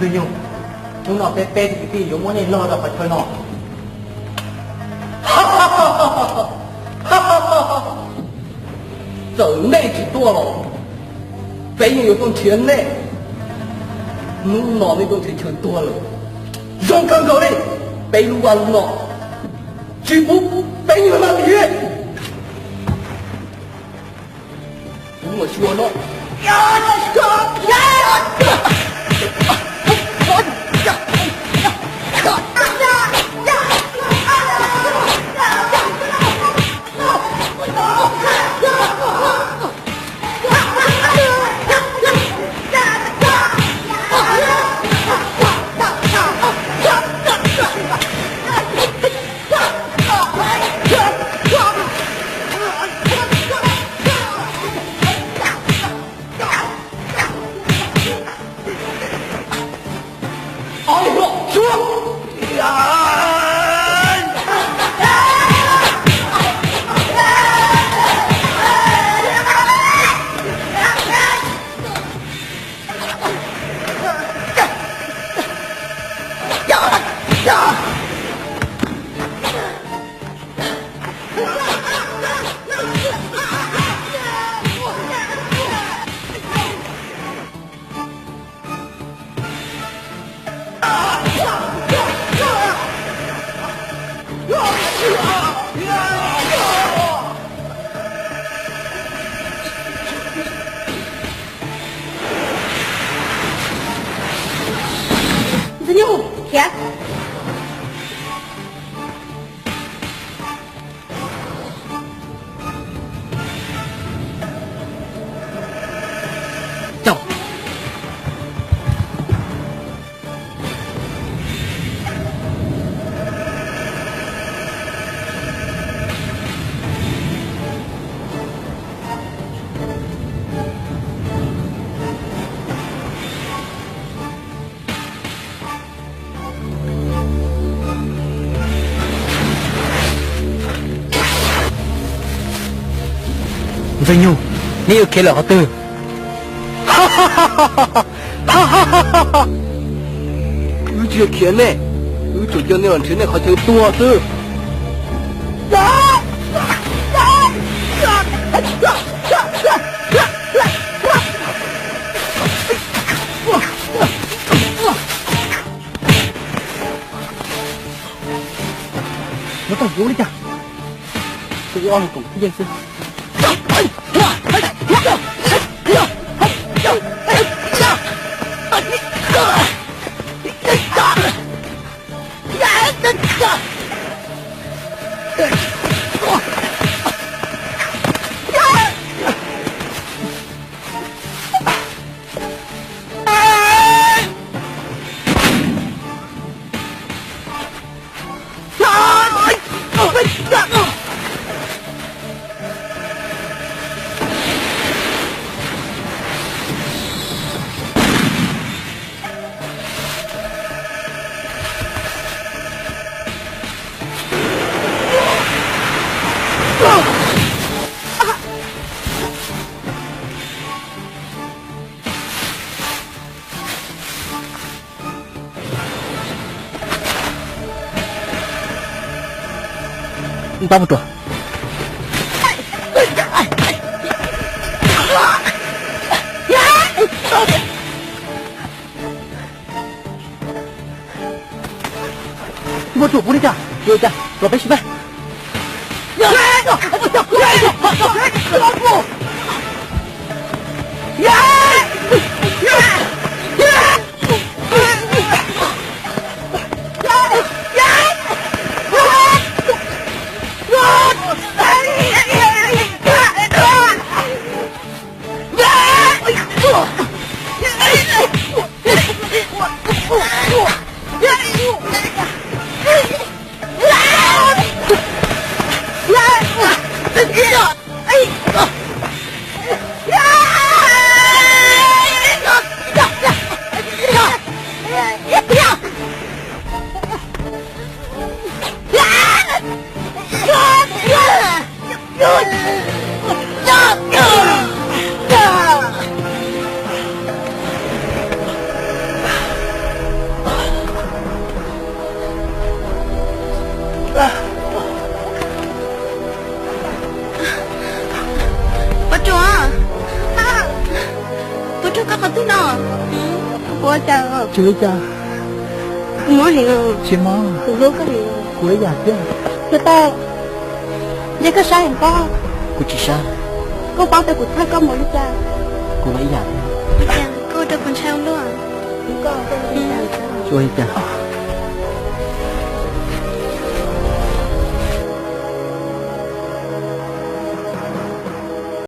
Nyuj, hnub no peb peb tug kwv tij yuav muab nej log rau qhov chaw no. Txawm nej tsis tuaj los peb yeej yuav tuaj nrhiav nej. Hnub no nej tuaj nrhiav chaw tuag lawm. Zoo kawg nkaus li, peb lub vaj lub no tsis pub peb nyuag nab li. Kuv mus xyuas no. Ntxwg Nyug, khiav. Ntxwg Nyug, neb yuav khiav lawm qhov twg? Wb tsis yog khiav nej, wb tsuas coj nej los nrhiav nej qhov chaw tuag xwb. Yuav tau yuav li cas? Tus ob lub koom yeej xwb. Pab puas ruam? Puas ruam puas li cas? Los peb sib pab. Tsis ua li cas. Kuv mob heev. Tsis mob. Kuv hlub koj heev. Kuv ib yam thiab. Txiv Tau, ntshe koj sab heev pob. Kuv tsis sab. Koj paub tias kuv txhawj koj npaum li cas. Kuv los ib yam thiab. Ua cas koj ua rau kuv ntshai ua luaj? Tsis ua li cas.